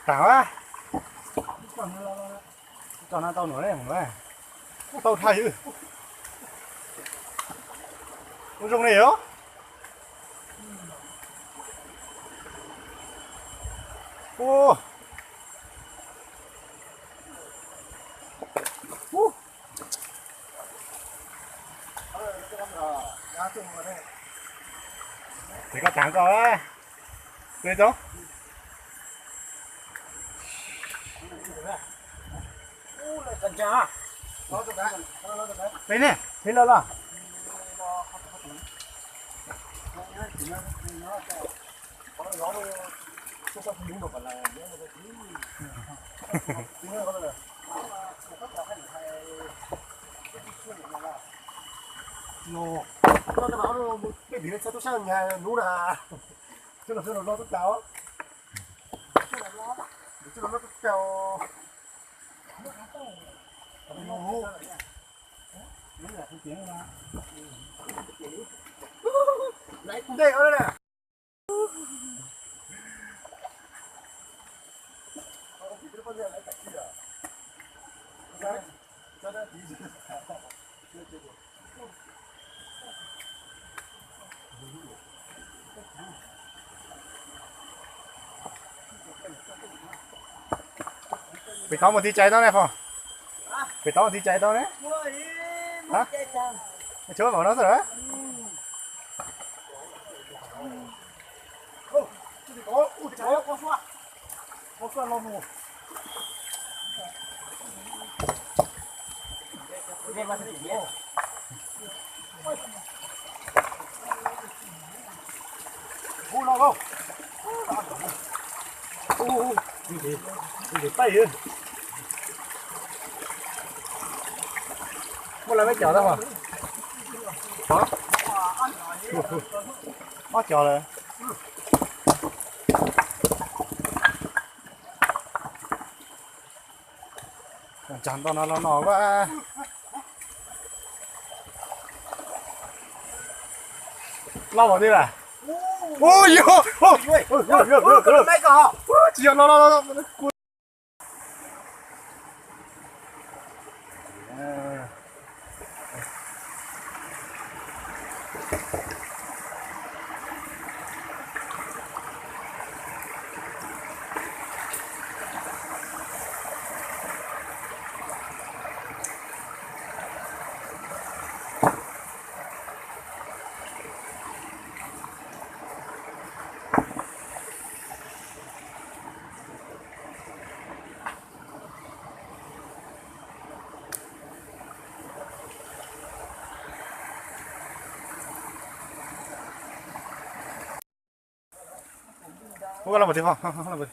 Tag a. Tso no tau nuav le, tau dhau ywj. Ua zoo ne yog. Ua. Ces koj tag koj, peb tau. Peb ne, peb loj loj. Peb tiv txhua tub sab nkaag nub na. Tub los tub los loj tub tas. Tub los loj tub tas. Ntej os na. Pem tod mus tiv caiv tau ne, pem tod mus tiv caiv tau ne. Tsuav npaum no xwb lawm. Muaj lawv peb cov tau. Ob cov lawm. Tsag nto no los no a. Loj npaum twg lawm? Ua yog, tsis yog, no no no. Ub, los mus txiv, los mus txiv.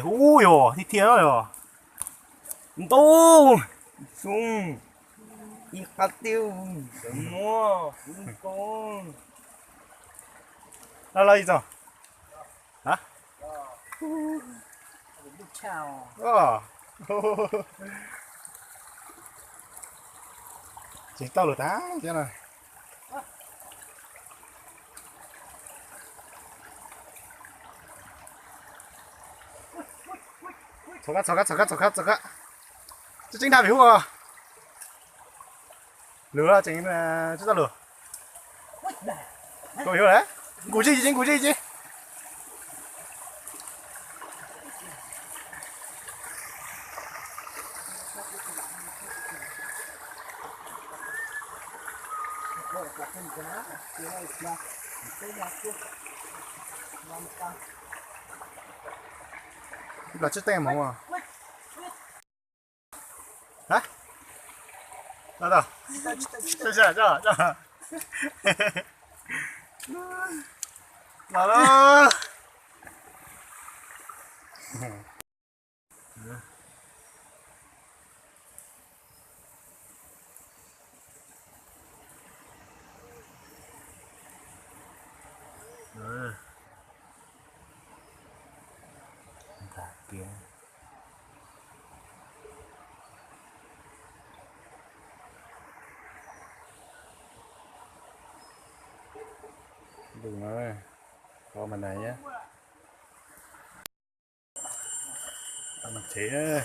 Ub, yog tiag tiag yog. Ntau, xyoo, ib qab tiaj, ntawm muab, ub, koob. Los los ib txog. Tseem tau lawm tag thiab no. Txhob kab, txhob kab, txhob kab, txhob kab, txhob kab. Tseem tseem dhau vim hub os. Lwm tseem tsis tau lwm. Nkuj zig, nkuj zig. Ib plag tsib teej hmoov. Hab, los tau. Los lawm. Ntag kiag. Tus no, Mas na, mas tsev.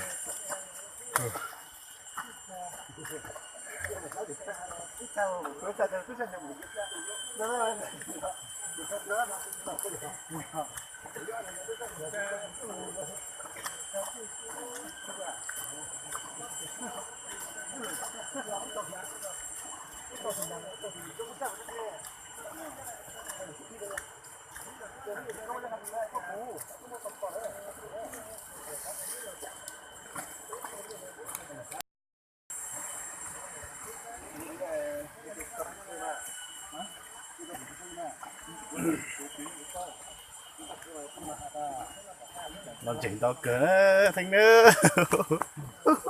Los ntseeg ntau kawg, Theej Nws.